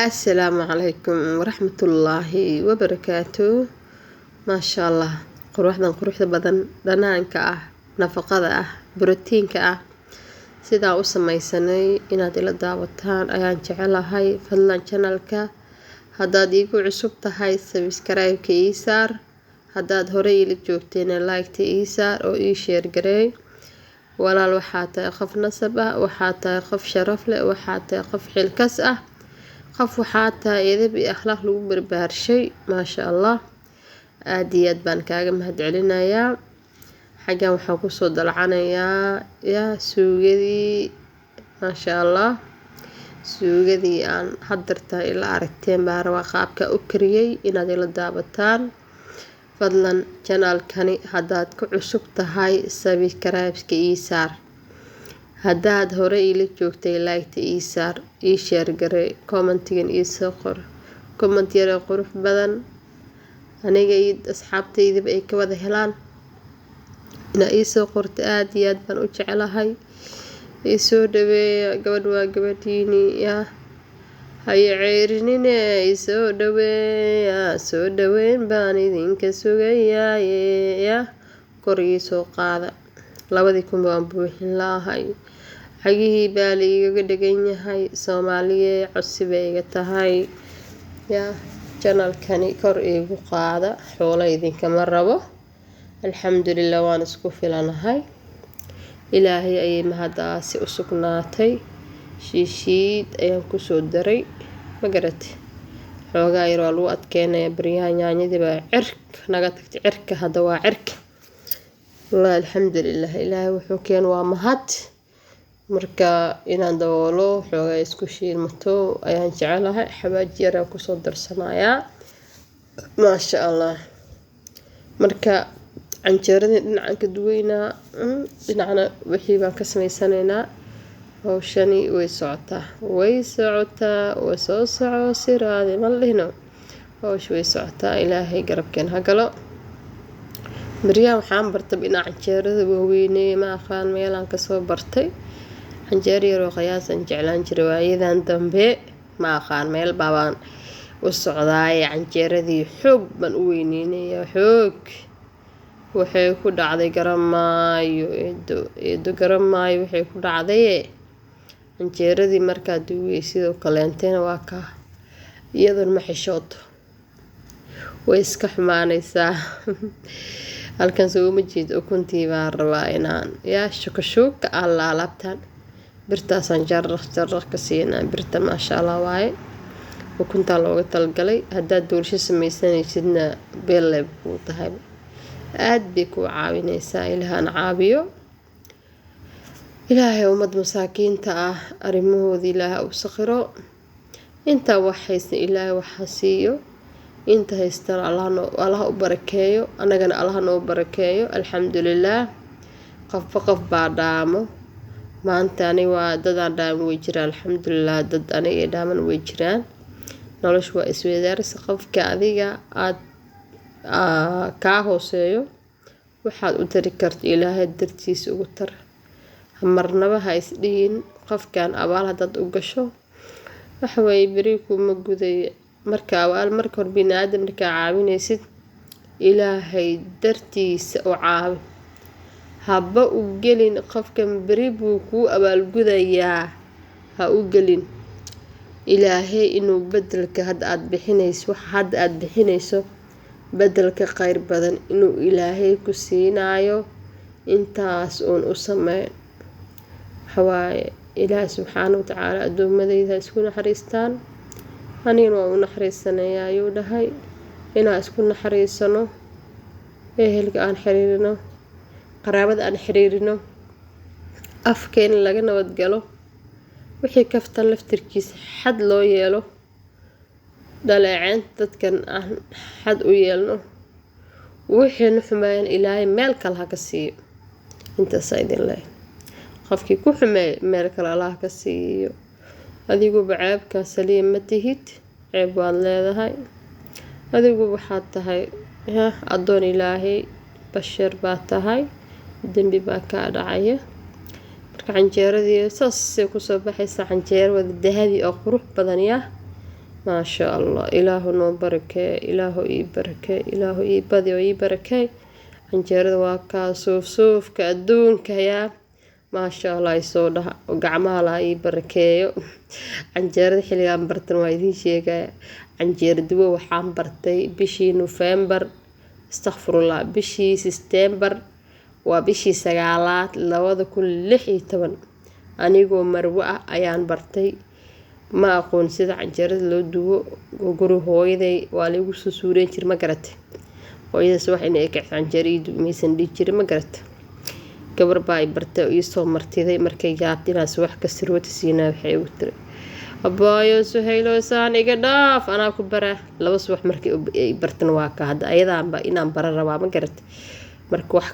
Assalaamu calaykum waraxmatullaahi wabarakaatu. Maasha Allah, quruxdan quruxda badan, dhanaanka ah, nafaqada ah, borotiinka ah, sidaa u sameysanay inaad ila daawataan ayaan jecelahay. Fadlan channelka haddaad iigu cusub tahay, subscribe-ka ii saar. Haddaad horey ila joogtayna, like-ta ii saar oo ii share gareey. Walaal, waxaa tahay qof nasab ah, waxaa tahay qof sharaf leh, waxaa tahay qof xilkas ah, qof waxaa tahay edeb iyo akhlaaq lagu barbaarshay. Maasha Allah, aada iyo aad baan kaaga mahadcelinayaa. Xaggan waxaan kusoo dalcanayaa yaa suugadii. Maasha Allah, suugadii aan hadarta ila aragteen baa rabaa qaabka u kariyey inaad ila daawataan. Fadlan channelkani haddaad ku cusub tahay, subscribe-ka ii saar. Haddaad hore ila joogtay, like-ta ii saar, ii share garee, commentigan ii soo qor, comment yaroo qurux badan aniga iyo asxaabtaydaba ay ka wada helaan inaa ii soo qorto. Aada iyo aad baan u jeclahay. Ii soo dhaweeya, gabadh waa gabadhiini yaa haye ceyrinine. Isoo dhaweeya, soo dhaweyn baan idinka sugayaaye. Yaa kor ii soo qaada, 2000 waan buuxin laahay. Cagihii baa la igaga dhegan yahay. Soomaaliye, codsi bay iga tahay yaa channelkani kor iigu qaada. Xoolo idinkama rabo, alxamdulilah, waan isku filanahay. Ilaahay ayay mahadaasi u sugnaatay. Shiishiid ayaan kusoo daray, ma garatay? Xoogaa yar waa lagu adkeynaya. Baryaha yaanyadii baa cirka naga tagtay, cirka hadda waa cirka. Wallahi, alxamdulilah, Ilaahay wuxuu keen waa mahad. Marka inaan daboolo, xoogaa isku shiilmato ayaan jecelahay. Xawaaji yaraan kusoo darsanayaa. Maasha Allah. Marka canjeeradii dhinacaan ka duweynaa, dhinacna wixii baan ka sameysanaynaa. Hawshani way socotaa, way socotaa, way soo soco siraade ma la dhihino. Hawsha way socotaa, Ilaahay garabkeen ha galo. Baryahan waxaan bartay inaan canjeerada waaweyneeyo. Ma aqaan meelaan kasoo bartay. Canjeero yaroo qiyaasaan jeclaan jiray waayadan dambe. Ma aqaan meel baabaan u socdaaye. Canjeeradii xoog baan u weyneynayaa, xoog waxay ku dhacday garamaayo. Eedo, eedo, garamaayo waxay ku dhacdaye. Canjeeradii markaad duwey sidoo kaleentena waa kaa, iyadoon ma xishooto, way iska xumaanaysaa. Halkan soo uma jeed, ukuntii baan rabaa inaan yaa shukashuuka aan laalaabtaan. Birtaasaan jaraq jaraq ka siinaa birta. Maasha Allah waaye, ukuntaa looga talagalay. Haddaad doorsho sameysanaysidna, beelle kuu tahay, aada bay kuu caawineysaa. Ilaahana caawiyo, Ilaahay ummad masaakiinta ah arrimahooda Ilaaha u sakhiro. Intaa wax haysta Ilaahay waxa siiyo, inta haystana Allaha u barakeeyo, annagana Allaha noo barakeeyo. Alxamdulilaah, qofba qof baa dhaamo. Maanta ani waa dadaan dhaaman way jiraan, alxamdulilah, dad aniga dhaaman way jiraan. Noloshu waa isweydaarsi. Qofka adiga aada kaa hooseeyo waxaad u tari karto, Ilaahay dartiisa ugu tar. Marnaba ha isdhihin qofkan abaal haddaad u gasho waxawaaye beri kuma guday. Marka abaal, marka hore bini-aadam markaa caawinaysid, Ilaahay dartiisa u caawi. Haba u gelin qofkan beri buu kuu abaalgudayaa, ha u gelin. Ilaahay inuu bedelka hadda aada bixinayso, waxa hadda aada bixinayso bedelka kheyr badan inuu Ilaahay ku siinaayo, intaas uun u sameey. Waxawaaye, Ilaahay subxaana watacaala addoomadeyda ha isku naxariistaan, anigana waa u naxariisanayaa ayuu dhahay. Inaan isku naxariisano, ehelka aan xiriirino, qaraabada aan xiriirino, afkeena laga nabadgalo, wixii kaftan laftirkiisa xad loo yeelo, dhaleeceynta dadkan aan xad u yeelno, wixiina xumeeyan Ilaahay meel kale ha ka siiyo. Intaasaa idin leeyahay. Qofkii ku xumeeyo meel kale Allah ka siiyo. Adiguba ceebkaa saliim ma tihid, ceeb waad leedahay. Adigu waxaad tahay addoon Ilaahay, bashar baa tahay, dembi baa kaa dhacaya. Marka canjeeradii saasay kusoo baxaysa, canjeero wada dahabi oo qurux badan yah. Maasha Allah, Ilaahu noo barakee, Ilaahu ii barakee, Ilaahu ii badi oo ii barakee. Canjeerada waa kaa suuf suufka adduunka yaa. Maasha Allah isoo dhaha oo gacmaha laha ii barakeeyo. Canjeerada xilligaan bartan waa idiin sheegaya. Canjeero duwo waxaan bartay bishii Nofeembar, istakfurullah, bishii September, waa bishii sagaalaad 2016, anigoo marwo ah ayaan bartay. Ma aqoon sida canjeerada loo duwo. Guri hooyaday waa laigu soo suureyn jir, ma garatay? Hooyada subax inay kacso canjeero ii dubi maysan dhihi jirin, ma garatay? Gabar baa i bartay oo iisoo martiday. Markay yaabtay inaan subax kasta rooti siinaa, waxay igu tiri, "Abaayo Suhaylo, saan iga dhaaf, anaa ku baraa." 2 subax markii ay bartan, waa ka hadda ayadaanba inaan bara rabaa, ma garatay? Marka wax